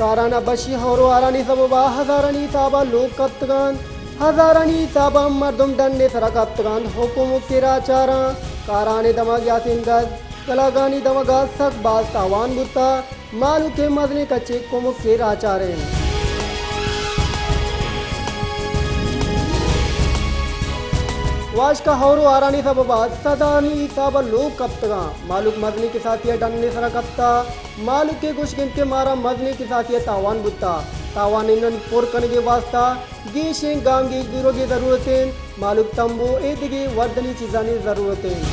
کاران ءَ بشی ہور ءُ ہارانی سبب ءَ ہزارانی حساب ءَ لوگ کپتگ انت، ہزارانی حساب ءَ مردم ڈن ءِ سرا کپتگ انت۔ حکومت ءِ راہچاراں کاران ءِ دمگ یاسین گز کلاگانی دمگ ءَ سک باز تاوان بوتگ۔ مہلوک ءِ مزنیں کچے کمک ءِ راہچار انت۔ واشکا ہور ءُ ہارانی سبب ءَ سدانی حساب ءَ لوگ کپتگ انت۔ مہلوک مزنیں کساسی ءَ ڈن ءِ سرا کپتگ۔ مہلوک ءِ گوشگ انت کہ مارا مزنیں کساسی ءَ تاوان بوتگ۔ تاوانانی پر کنگ ءِ واستہ گیشیں گامگیج بوگ ءِ ضرورت انت۔ مہلوک تمبو ءُ اے دگہ وردنی چیزانی ضرورت انت۔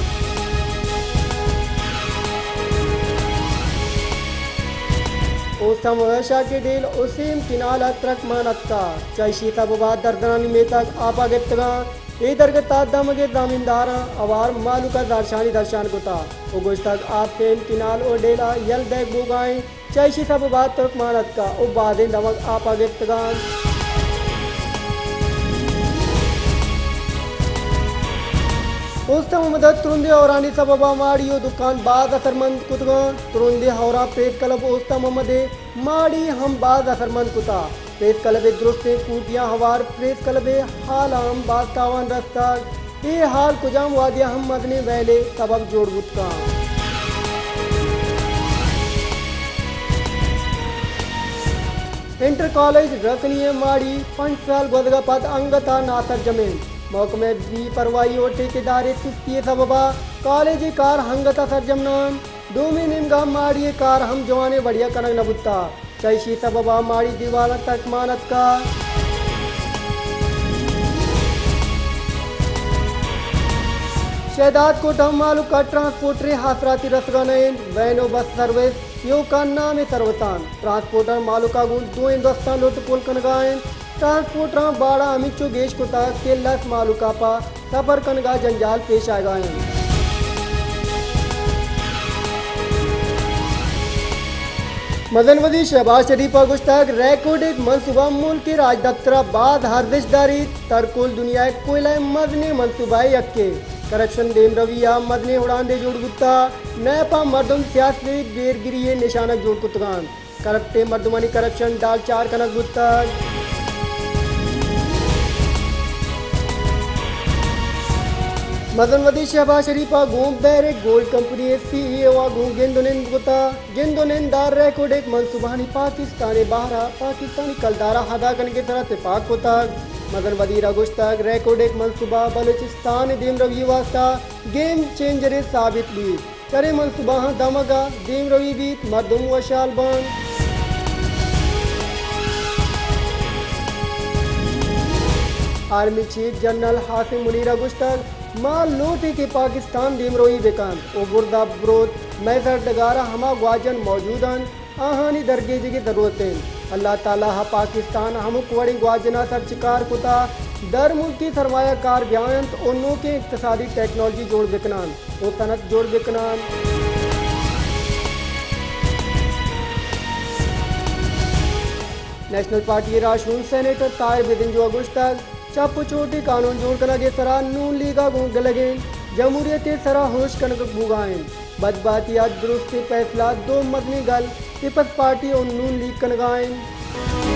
اوست ءِ ہمدا شاکر ڈیل ءُ سیم کینال ءَ ترک مان اتکگ۔ چہ ایشی سبب ءَ دردنانی میتگ آپ ءَ گپتگ انت۔ اے درگت ءَ دمگ ءِ زمینداراں ہوار مہلوک ءَ زہرشانی درشان کتگ ءُ گوشتگ آپ سیم کینال ءُ ڈیل ءَ یل دئیگ بوگ ءَ انت۔ چہ ایشی سبب ءَ ترک مان اتکگ ءُ بازیں دمگ آپ ءَ گپتگ انت۔ اوست ءِ ہمدا ترندیں ہورانی سبب ءَ ماڑی ءُ دکان باز اثرمند کتگ انت۔ ترندیں ہوراں پریس کلب اوست ءِ ہمدا ماڑی ہم باز اثرمند کتگ۔ پریس کلب ءِ درستیں کوٹیاں ہوار پریس کلب ءِ ہال ءَ ہم باز تاوان رستگ۔ اے ہال کجام وہدی ءَ ہم مزنیں ویل ءِ سبب جوڑ بوت کنت۔ انٹر کالج رکنی ءِ ماڑی پنچ سال گوزگ ءَ پد انگت ءَ ناسرجم انت۔ محکمہ ءِ بے پرواہی ءُ ٹھیکیدار ءِ سستی ءِ سبب ءَ کالج ءِ کار انگت ءَ سرجم نہ انت۔ دومی نیمگ ءَ ماڑی ءِ کار ہم جوانیں وڑے ءَ کنگ نہ بوتگ۔ چہ ایشی سبب ءَ ماڑی دیوال ءَ ترک مان اتکگ۔ شہداد کوٹ ءَ مہلوک ءَ ٹرانسپورٹر ءِ آسراتی رسگ ءَ نہ انت۔ وین ءُ بس سروس ایوک ءَ نام ءِ سروس انت۔ ٹرانسپورٹر مہلوک ءَ گوں دوئیں دستاں لٹ ءُ پل کنگ ءَ انت۔ ٹرانسپورٹراں باڑہ ہمینچو گیش کتگ کہ لس مہلوک ءَ پہ سفر کنگ ءَ جنجال پیش آیگ ءَ انت۔ مزن وزیر شہباز شریف ءَ گوشتگ، ریکوڈک منصوبہ ملک ءِ راجدپتر ءَ باز ارزشت داریت، ترکل دنیا ءِ کوئلہ ءِ مزنیں منصوبہ ءِ یکے۔ کرپشن دیمروی ءَ مزنیں وڑاندے جوڑ بوتگ، نیپ ءَ مردم سیاسی بیرگری ءِ نشانگ جوڑ کتگ انت۔ کرپٹیں مردمانی کرپشن ڈال چار کنگ بوتگ۔ مزن وزیر شہباز شریف ءَ گوں بیرک گولڈ کمپنی ءِ سی ای او ءَ گوں گند ءُ نند کتگ۔ گند ءُ نند ءَ ریکوڈک منصوبہانی پاکستان ءِ بہر ءَ پاکستانی کلدار ءَ ادا کنگ ءِ سرا تپاک کتگ۔ مزن وزیر ءَ گوشتگ، ریکوڈک منصوبہ بلوچستان ءِ دیمروی ءِ واستہ گیم چینجرے ثابت بیت۔ چرے منصوبہاں دمگ ءَ دیمروی بیت، مردم وشحال بنت۔ آرمی چیف جنرل عاصم منیر ءَ گوشتگ، ما لوٹیں کہ پاکستان دیمروی بہ کنت ءُ برز ءَ بروت۔ مئے زرڈگار ءَ ہما گواجن موجود انت، آہانی درگیجگ ءِ ضرورت انت۔ اللہ تعالی ءَ پاکستان ءَ ہمک وڑیں گواجن ءَ سرشکار کتگ، درملکی سرمایہ کار بیاینت ءُ نوکیں اقتصادی ٹیکنالوجی جوڑ بکننت ءُ صنعت جوڑ بکننت۔ نیشنل پارٹی ءِ راہشون سینیٹر طاہر بزنجو ءَ گوشتگ، چپ ءُ چوٹیں قانون جوڑ کنگ ءِ سرا نون لیگ ءَ گوں گلگ انت، جمہوریت ءِ سرا ہوش کنگ بوگ ءَ انت۔ بدبہتی ءَ درستیں پیسلہ دو مزنیں گل پیپلز پارٹی ءُ نون لیگ کنگ ءَ انت۔